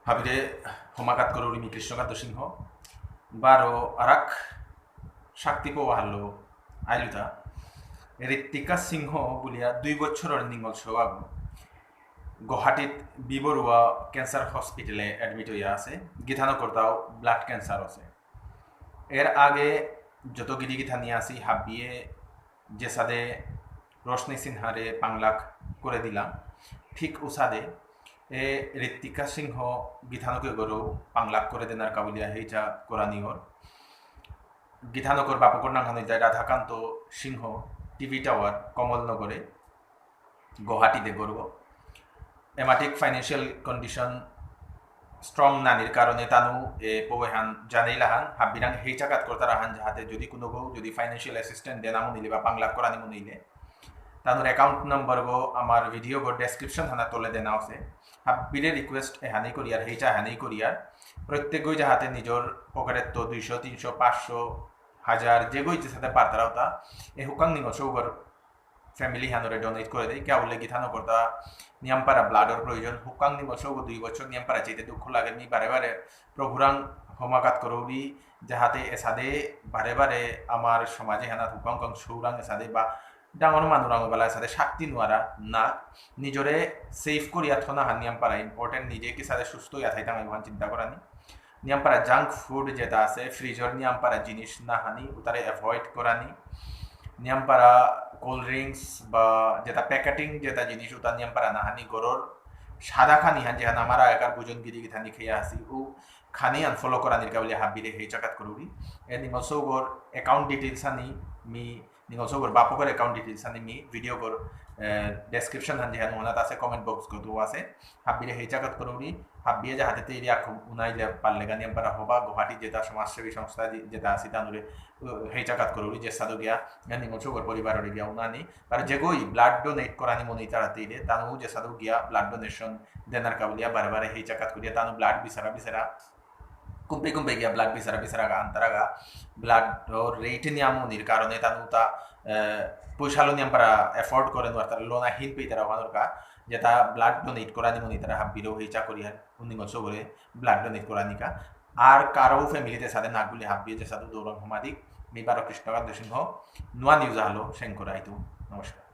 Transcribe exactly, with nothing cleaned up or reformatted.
হাবিরে হমাকাত করুরি মি কৃষ্ণকান্ত সিংহ। বারো আরাক শক্তি পোয়া হালো আইলুতা। ঋত্বিকা সিংহ বুলিয়া দুই বছরর নিঙল সৌ আগো গুয়াহাটিত বি বরুয়া ক্যান্সার হসপিটালে অ্যাডমিট হইয়া আছে। গিথানকরতাও ব্লাড ক্যান্সার আছে। এর আগে যত গিরি গিথানি আছি হাবিয়ে যেসাদে রোশনি সিনহারে পাংলাক করে দিলাম, ঠিক উসাদে এ ঋত্বিকা সিংহ গিথানকগরেও পাংলাক করে দেনার কাবুলিয়া হেইচা করানিওর। গিথানকর বাপকর নাঙহান ইলতাই রাধাকান্ত সিংহ, টিভি টাওয়ার, কমলনগরে, গুয়াহাটিতে গরগ। এমাটিক ফাইন্যান্সিয়াল কন্ডিশন স্ট্রং নানির কারণে তানু এ পৌহান জানাইলাহান, হাবিরাং হেইচা কাত করতারাহান, যাহাতে যদি কোনো গো যদি ফাইন্যান্সিয়াল অ্যাসিস্ট্যান্ট দেনা মনিলে বা পাংলাক করানি মনিলে, তানুর অ্যাকাউন্ট নম্বর গো আমার ভিডিও গো ডেসক্রিপশন হানা তলে দেনা আছে। হাবিরে রিকোয়েস্ট এহানি করিয়ার, হেইচা হানি করিয়ার, প্রত্যেক গই যাহাতে নিজর পকেটে তো দুইশো, তিনশো, পাঁচশো, হাজার, যে গই যেসাদে পারতারা উতা, এ হুকাং নিঙল সৌগর ফ্যামিলি হানরে ডোনেট করে দেয়। কিয়া বুলে গিথানকরতা নিয়ামপারা ব্লাডর প্রয়োজন। হুকাং নিঙল সৌগ দুই বছর নিয়ামপারা চাইতে দুঃখ লাগে। মি বারে বারে প্রভুরাং হমাকাত করৌরি, যাহাতে এসাদে বারে বারে আমার সমাজে হানা হুকাং হুকাং সৌরাং এসাদে বা ডাঙর মানুরাং বেলা এসাদে শক্তি নোয়ারা না। নিজরে সেফ করিয়া থনা হান নিয়ামপারা ইম্পর্টেন্ট। নিজে কিসাদে সুস্থ ইয়া থাইতাম এহান চিন্তা করানি। নিয়ামপারা জাঙ্ক ফুড যেটা আছে, ফ্রিজর নিয়ামপারা জিনিস না হানি, উতারে অ্যাভয়েড করানি। নিয়ামপারা কোল্ড ড্রিঙ্কস বা যেটা প্যাকেটিং যেটা জিনিস, উতা নিয়ামপারা না হানি। গরর সাদা খানি হান যেহান আমার আগেকার বুজন গিরি গিথানি খেয়ে আসি, ও খানি আন ফলো করানির কাবুলিয়া হাবিরে হেইচা কাত করুরি। এ নিঙল সৌগর অ্যাকাউন্ট ডিটেইলস আনি মি নিঙল সৌগর বাপকর অ্যাকাউন্ট ডিটেইলস আনি মি ভিডিও গর ডেসক্রিপশন হান যেহান ওনাত আছে, কমেন্ট বক্স গত আছে। হাবিরে হেইচা কাত করুরি, হাবিয়ে যাহাতে তেইরি আকু উনাইলে পারলে গা নিয়ামপারা হবা, গুয়াহাটি যেটা সমাজসেবী সংস্থা যে-, যেটা আছে তানুরে, আহ, হেইচা কাত করুরি, যেসাদে গিয়া, নিঙল সৌগর পরিবাররে গিয়া উনানি। আর যেগই ব্লাড ডোনেট করানি মনিতারা তেইরে, তানু যেসাদে গিয়া ব্লাড ডোনেশন দেনার কাবুলিয়া বারে বারে হেইচা কাত করিয়া, তানু ব্লাড বিসারা বিসারা কুম্পে কুম্পে গিয়া ব্লাড বিসারা বিসারা গা আনতারা গা, ব্লাড রেট নিয়াম মনির কারণে তানু তা, আহ, পয়সালো নিয়ামপারা এফোর্ড করে নোয়ারতারা, লোনা হিন পেইতারা ওহানর কা, যেটা ব্লাড ডোনেট করানি মনিতারা হাবিরেও হেইচা করিয়া, নিঙল সৌগরে ব্লাড ডোনেট করানিকা। আর কারো ফ্যামিলিতে সাদে নাগুলি হাবিয়ে যেসাদে দৌরাং হমাদিক, মি বারো কৃষ্ণকান্ত সিংহ, নুয়া নিউজ আলো, সেং করাইতু। নমস্কার।